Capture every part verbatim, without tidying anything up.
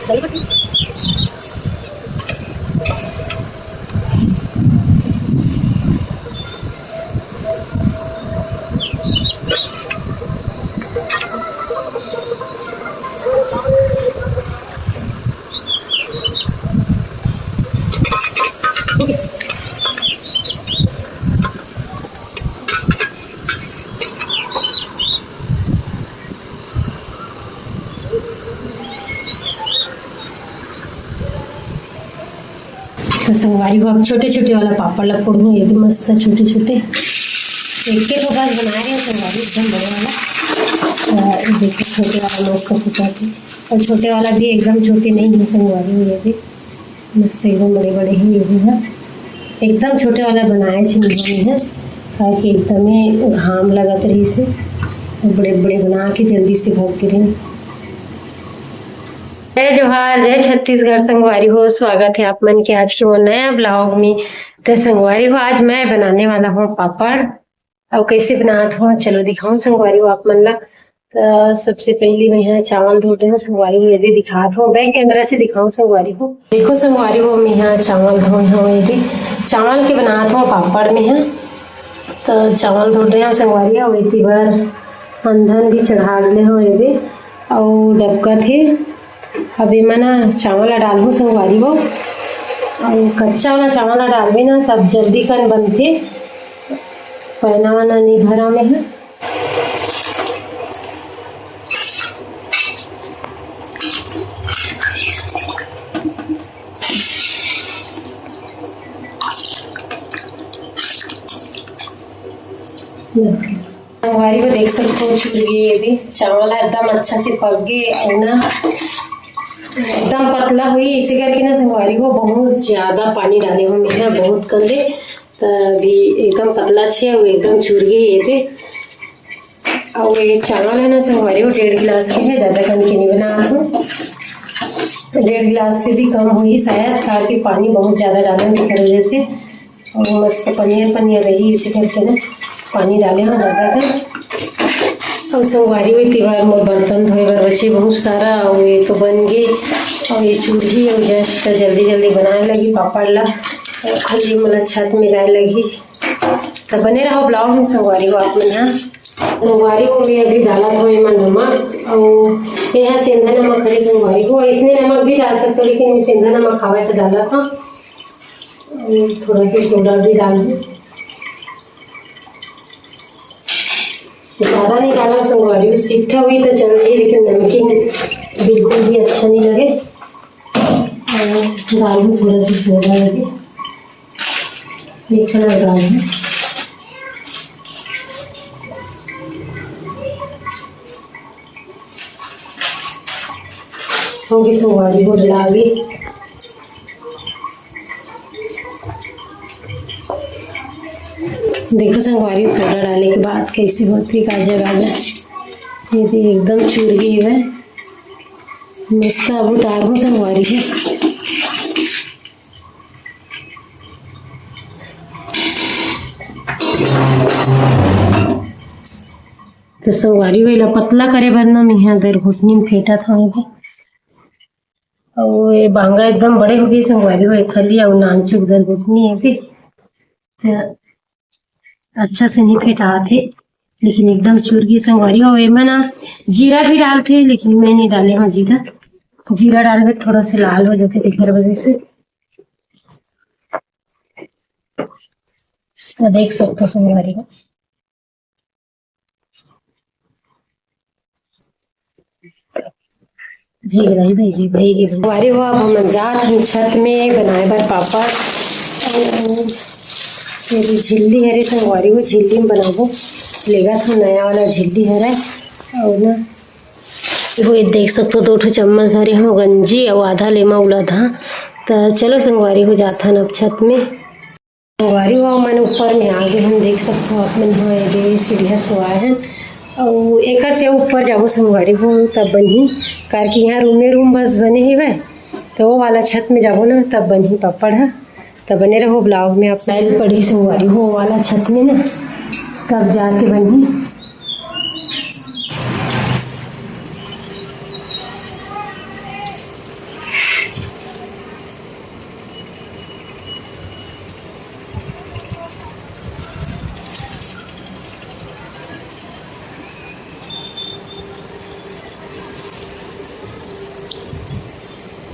तो संगवारी हो, अब छोटे छोटे वाला पापड़ ला फोड़हूँ, ये भी मस्त छोटे छोटे। एक के तो बस बना रहे हैं संगवारी, एकदम बड़े वाला। तो ये देखो, छोटे वाला मस्त फूटा थे, और छोटे वाला भी एकदम छोटे नहीं है संगवारी हो, ये भी मस्त एकदम बड़े बड़े ही ये भी है। एकदम छोटे वाला बनाए छे निमन है, ताकि एकदम ही घाम लगत रही से, बड़े बड़े बना के जल्दी से भग गे रहे। जय जोहार, जय छत्तीसगढ़ संगवारी हो, स्वागत है आप मन के आज के वो नया ब्लॉग में। तो संगवारी हो, आज मैं बनाने वाला हूँ पापड़। अब कैसे बनात हूँ, चलो दिखाऊँ संगवारी हो आप मन ला। तो सबसे पहले मैं यहाँ चावल धो रहे हूँ संगवारी हो, ये दे दिखात हूँ, बैक कैमरा से दिखाऊँ संगवारी हो। देखो संगवारी हो, मैं यहाँ चावल धोए हूँ, ये दे चावल के बनात हूँ पापड़ में है। तो चावल धो रहे हूँ संगवारी हो, एक बार अंधन भी चढ़ा ले हूँ, ये दे अउ डबका थे। अब एमा ना चावल ला डालहूँ संगवारी हो, अउ कच्चा वाला चावल ला डालबे ना, तब जल्दी कन बनथे, पैना वैना नहीं भरा में है। संगवारी हो देख सकत हो, चूर गे ये दे चावल ह एकदम अच्छा से पक गे अउ ना एकदम पतला होई, इसे करके ना संगवारी हो बहुत ज्यादा पानी डाले हूँ मैं, बहुत कन दे, त अभी एकदम पतला छे अउ एकदम चूर गे ये दे। अउ ये चावल है ना संगवारी हो डेढ़ गिलास के है, ज्यादा कन के नहीं बनात हूँ, डेढ़ गिलास से भी कम होई शायद, काबर कि पानी बहुत ज्यादा डाले हूँ, तेकर वजह से अउ मस्त पनियर पनियर रही, इसे करके ना पानी डाले हूँ ज्यादा कन। अउ संगवारी हो, ए दे मोर बर्तन धोए बर बचे बहुत सारा, अउ ये तो बन गे, अउ ये चूरही अउ just जल्दी जल्दी बनाए लगी पापड़ ला, अउ खाली मोला छत में जाए लगी। तो बने रहो ब्लॉग में संगवारी हो आप मन हा। संगवारी हो, मैं अभी डालत हूँ एमा नमक, अउ ये हा सेंधा नमक हरे संगवारी हो, इसने नमक भी डाल सकते हो, लेकिन मैं सेंधा नमक हवे तो डालत हूँ। अउ थोड़ा सा सोडा भी डाल दूँ, ज्यादा नहीं डाला संगवारी हो, सीठा हुई तो चल रही, लेकिन नमकीन बिल्कुल भी अच्छा नहीं लगे। अउ डाल दूँ थोड़ा सा सोडा लगे, मीठा लगा है। होगी संगवारी हो डाल दी। देखो संगवारी, सोडा डाले के बाद कैसे होती गाजर गाजर, ये दे एकदम चूर गे हवय। मस्त अब उतारहूँ संगवारी हो। तो संगवारी हो, एला पतला करे बर ना मैं इहाँ दर घुटनी में फेंटत हवं एदे। अउ ये बांगा एकदम बड़े हो गए संगवारी हो, एक खली अउ नानचुक दर घुटनी हे एदे। तो अच्छा से नहीं फेंटात हे, लेकिन एकदम चुरगी संगवारी हो। एमा ना जीरा भी डालथे, लेकिन मैं नहीं डाले हूँ जीरा। जीरा डालबे थोड़ा सा लाल हो जाथे, तेकर वजह से। तो देख सकते हो संगवारी हो, भीग रही, भीगी, भीगी, भीगी। संगवारी हो, अब हमन जात हन छत में बनाए बर पापड़। अउ ये दे झिल्ली हरे संगवारी हो, झिल्ली में बनाबो। लेगत हन नया वाला झिल्ली हरे। अउ ना, वो ये देख सकते हो, दो ठो चम्मच धरे हूँ गंजी, अउ आधा लेमा उलद हा। तो चलो संगवारी हो, जात हन अब छत में। संगवारी हो, मन ऊपर में आ गए हन, देख सकते हो आप मन, हाँ, ये दे सीढ़िया से आए हन। अउ एकर से ऊपर जाबो संगवारी हो, तब बनही, काबर कि यहाँ रूमे रूम बस बने हवय, तो वो वाला छत में जाबो ना, तब बनही पापड़ ह। तब बने रहो ब्लॉग में, आप टाइल पड़ी संगवारी हो, वो वाला छत में ना, तब जाके बनही।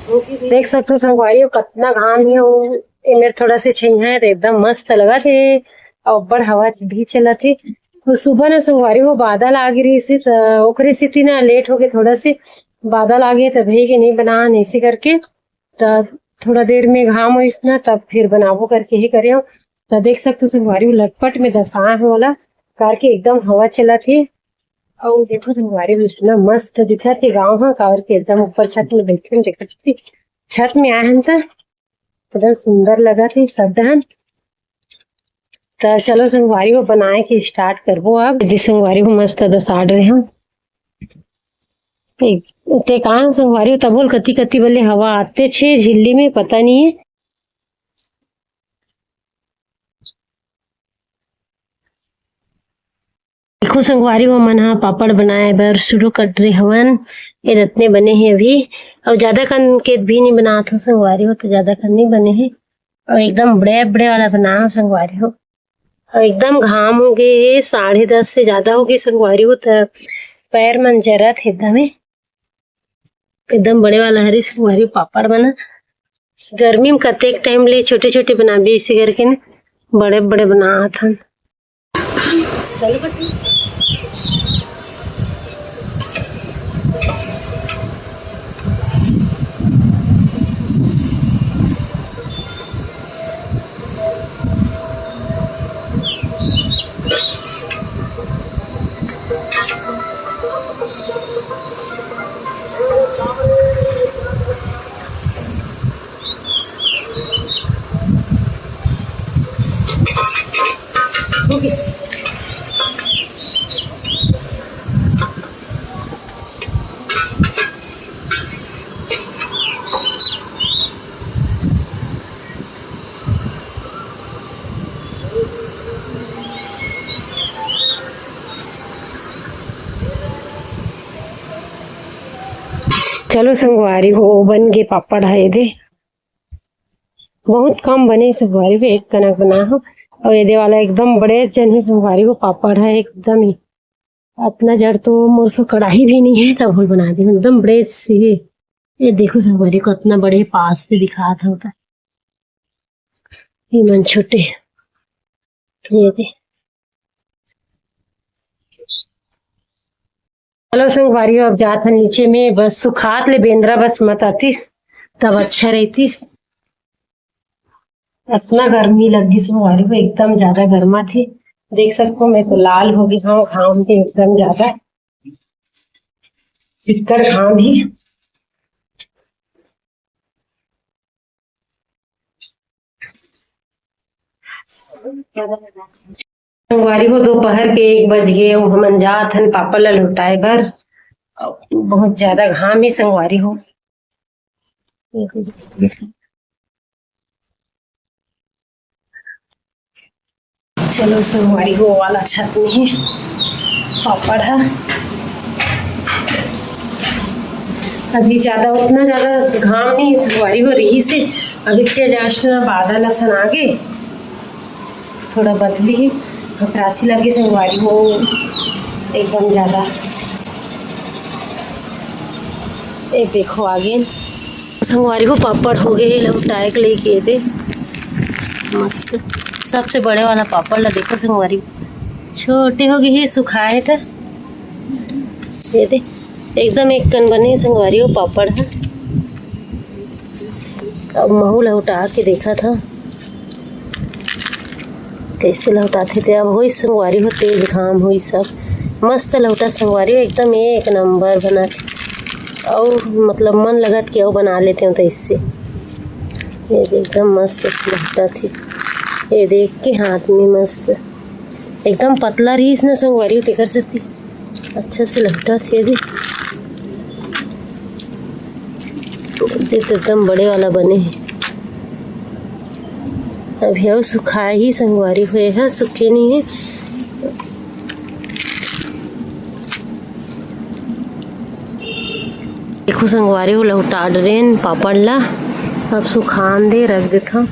देख सकथो संगवारी हो, कतना घाम हे। वो एमेर थोड़ा से छइहां हे, तो एकदम मस्त लगत हे। अउ अब्बड़ हवा भी चलत हे। तो सुबह ना संगवारी हो, बादल आ गे रहिस हे, त ओकरे सेती ना लेट हो गे थोड़ा से। बादल आ गे, तभे के नहीं बनान, ऐसे करके। त थोड़ा देर में घाम होइस ना, तब फिर बनाबो करके ही करे हो। त देख सकथो संगवारी हो, लटपट में दसाए हो वाला करके एकदम हवा चलत हे। अउ देखो संगवारी हो, इतना मस्त दिखत हे गाँव ह, काबर के एकदम ऊपर छत में बैठे देखत हन, छत में आए हन त एकदम सुंदर लगत हे सब डहन। त चलो संगवारी हो, बनाए के start करबो अब। यदि संगवारी हो मस्त दसाड़ रहे हो। एक, ते कहा संगवारी हो, तबोल कति कति बले हवा आते छे झिल्ली में, पता नहीं है। देखो संगवारी हो, मन ह पापड़ बनाए बर शुरू कर दे हवन। ये रत्ने बने हे अभी, अउ ज्यादा कन के भी नहीं बनात हो संगवारी हो, तो ज्यादा कन नहीं बने हे। अउ एकदम बड़े बड़े वाला बनाए हो संगवारी हो। अउ एकदम घाम हो गे हे, साढ़े दस से ज्यादा हो गे संगवारी हो, त पैर मन जरत हे एकदम हे। एकदम बड़े वाला हरे संगवारी पापड़ बना। गर्मी में कतेक टाइम ले छोटे छोटे बनाबे, इसी करके ना बड़े बड़े बनात हन। चलो संगवारी हो, बन गे पापड़ ह एदे। बहुत कम बने संगवारी हो, एक कनक बना हो। अउ एदे वाला एकदम बड़े जन हे संगवारी हो, पापड़ ह एकदम ही। अतना जड़ तो मोर सो कढ़ाई भी नहीं है, तब हम बना दे एकदम बड़े से। ये देखो संगवारी को, अतना बड़े पास से दिखात होता। ये मन छोटे, ये दे। चलो संगवारी हो, अब जात हन नीचे में, बस सुखात ले बेंदरा बस मत आतिस, तब अच्छा रहतिस। अतना गर्मी लग गिस संगवारी हो, एकदम ज्यादा गर्मा थे। देख सकथो, मैं तो लाल हो गे हव घाम के एकदम ज्यादा, इतना घाम ही। संगवारी हो, दोपहर के एक बज गे, अउ हमन जात हन पापड़ ला लहुटाए बर। बहुत ज्यादा घाम हे संगवारी हो। चलो संगवारी हो, वाला छत में हे पापड़ ह। अभी ज्यादा, उतना ज्यादा घाम नहीं संगवारी हो रहिस हे। अभी चे just ना बादल असन आ गे, थोड़ा बदली हे, घबरासी लगे संगवारी हो एकदम ज्यादा। ए देखो आगे संगवारी हो, पापड़ हो गे हे लहुटाए के लेके दे। मस्त, सबसे बड़े वाला पापड़ ला देखो संगवारी, छोटे हो गे हे, सुखाए त ये दे, एकदम एक कन बने संगवारी हो पापड़ ह। अब महू लहुटा के देखत हव। कैसे लहुटाथे ते अब होई संगवारी हो, तेज घाम होई सब। मस्त लहुटा संगवारी हो, एकदम एक नंबर बनाथे। अउ मतलब मन लगत के अउ बना लेते हो तो इससे। ये देख, एकदम मस्त लहुटाथे। ये देख के हाथ में मस्त एकदम पतला रहिस ना संगवारी हो, तेकर सेती अच्छा से लहुटाथे दे। दे तो एकदम बड़े वाला बने हे। अभी अउ सुखाही संगवारी हो, ये ह सूखे नहीं हे। देखो संगवारी हो, लहुटा डरेन पापड़ ला, अब सुखान दे रख देथव।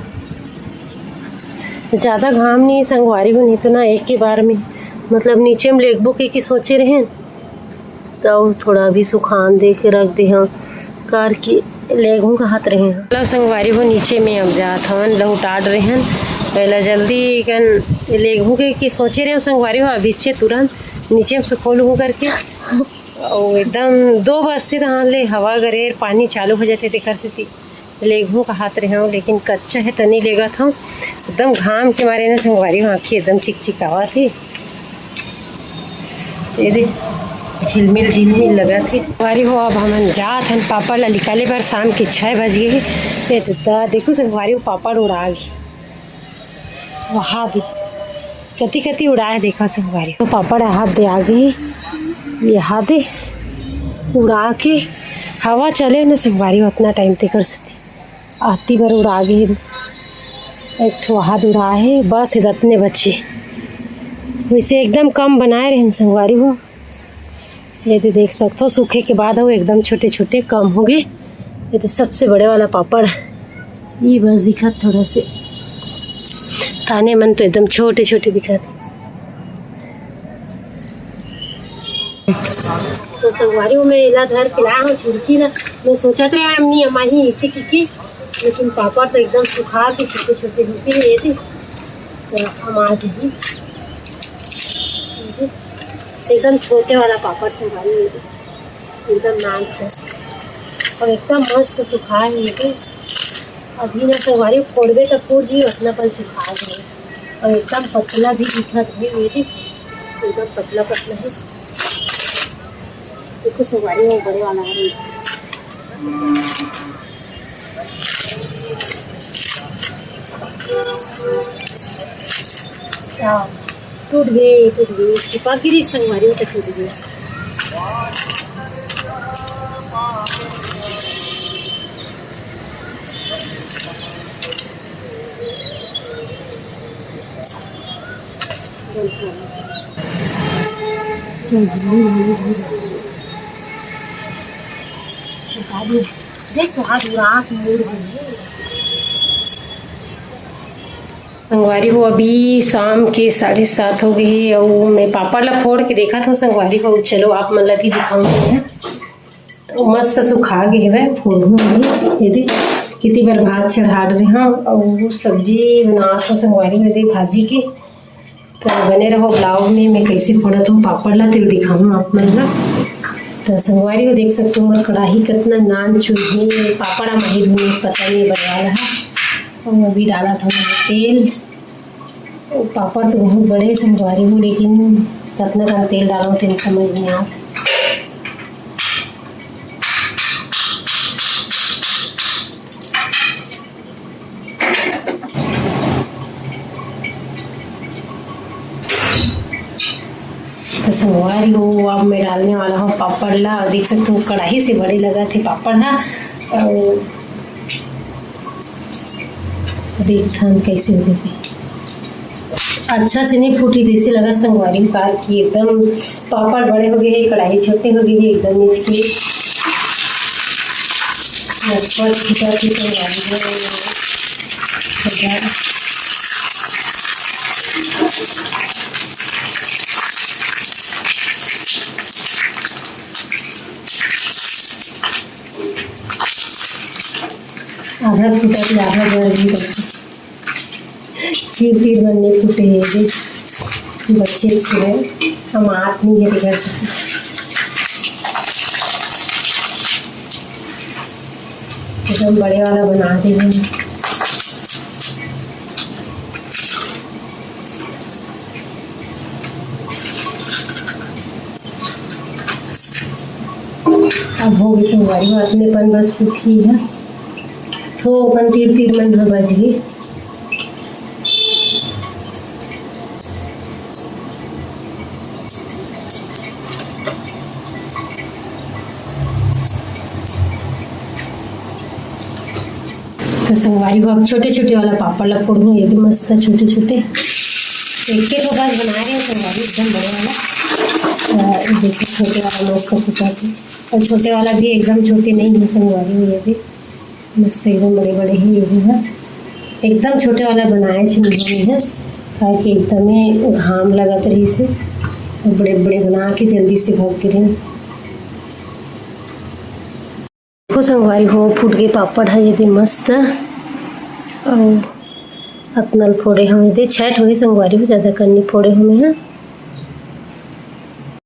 ज्यादा घाम नहीं हे संगवारी हो, नहीं तो ना एक ही बार में मतलब नीचे में लेगबो के, के सोचे रहेन। तो अउ थोड़ा भी सुखान दे के रख दे हव। करके लेगहूँ कहत रहे हन। चलो संगवारी हो, नीचे में अब जात हवन, लहुटाट रहे हन। पहला जल्दी कन लेगहूँ के, के सोचे रहे हन संगवारी हो, अभिच्चे तुरंत नीचे में सुखो लूँ करके। अउ एकदम दो बजते तहाँ ले हवा गरेर पानी चालू हो जाथे, तेकर सेती लेगहूँ कहत रहे हन, लेकिन कच्चा हे त नइ लेगत हन। एकदम घाम के मारे ना संगवारी हो, आँखी एकदम चिकचिकावत हे। ये दे, झिलमिल झिलमिल लगत हे। संगवारी हो, अब हमन जात हन पापड़ ला निकाले बर, शाम के छः बज गे हे। ये दे, दा, देखो संगवारी हो, पापड़ उड़ा गे। वहा दे, कति कति उड़ाए, देखो संगवारी हो, पापड़ हाथ दे आ गे। ये हाथ दे उड़ा के हवा चले न संगवारी हो, अतना टाइम तेकर सेती आती बर उड़ा गे। एक ठो हाथ उड़ा हे, बस हे, अतने बचे। वैसे एकदम कम बनाए रहे संगवारी हो। ये दे देख सकथो, सूखे के बाद अउ एकदम छोटे-छोटे कम हो गे। ये दे सबसे बड़े वाला पापड़, ये बस दिखत थोड़ा से, ताने मन तो एकदम छोटे-छोटे दिखत। तो संगवारी हो, मैं एला धर के लाया हूँ चुरकी ला। मैं सोचा था यार, अम्मी अमाही इसे की, की, लेकिन पापड़ तो एकदम सुखा के छोटे-छोटे हो गए। ये दे, तो हम आज ही एकदम छोटे वाला पापड़ संगवारी हो, एकदम नान से, और एकदम मस्त सुखा है ये। अभी ना संगवारी फोड़बे तो फूट जी, उतना पर सुखा गए, और एकदम पतला भी दिखत है ये भी, एकदम पतला पतला है। देखो संगवारी, वो बड़े वाला है। हाँ, टूट गए, टूट गए, चिपक गिरी संगवारी, वो तो टूट गए। देख, हाथ, आँख मूड़ गई। संगवारी हो, अभी शाम के साढ़े सात हो गए हे, अउ मैं पापड़ ला फोड़ के देखत हूँ संगवारी हो। चलो, आप मन ला भी दिखाऊँ। तो मस्त सुखा गे हवय, फोड़हूँ अभी। ये दे, कितनी बार भात चढ़ा रहे हन, अउ सब्जी बनात हूँ संगवारी हो, ये दे भाजी के। तो बने रहो vlog में, मैं कैसे फोड़त हूँ पापड़ ला, तेल दिखाऊँ आप मन ला। तो संगवारी हो, देख सकते हो, मोर कढ़ाई कितना नान चुन हे, पापड़ आ माही धुन, पता नहीं बनवा रहा। और अभी डाला था मैंने तेल। वो पापड़ तो बहुत बड़े संगवारी हो, लेकिन कितना कम तेल डाला हूँ, तेल समझ नहीं आता। तो संगवारी हो, अब मैं डालने वाला हूँ पापड़ ला। और देख सकते हो, कढ़ाई से बड़े लगा थे पापड़ हा। और देखथन कैसे होते। अच्छा से नहीं फूटी, जैसे लगा संगवारी हो, का कि एकदम पापड़ बड़े हो गए हैं, कढ़ाई छोटे हो गए हैं, एकदम इसकी झटपट फूटा थी संगवारी हो। आधा फूटा थी, आधा जल भी रखा। तीर तीर मन नहीं फूटे हैं, देख, बच्चे अच्छे हैं, हम आप नहीं है घर से। एकदम बड़े वाला बना देंगे। अब हो गई संगवारी हो, अतने पन बस फूटी है, थोकन तीर तीर मन ह बच गई। तो संगवारी हो, अब छोटे छोटे वाला पापड़ ला फोड़हूँ, ये भी मस्त है, छोटे छोटे। एक के तो बस बना रहे हैं संगवारी, एकदम बड़े वाला। तो देखो, छोटे वाला मस्त फूटा थे, और छोटे वाला भी एकदम छोटे नहीं है संगवारी हो, ये भी मस्त एकदम बड़े बड़े ही ये भी है। एकदम छोटे वाला बनाए छे नहीं है, ताकि एकदम ही घाम लगत रही से, और बड़े बड़े बना के जल्दी से भग गिरे। देखो संगवारी हो, फूट गे पापड़ ह ये दे मस्त। अउ अतनल फोड़े हवे दे, छठ होही संगवारी हो, ज्यादा कन नी फोड़े हवे ह।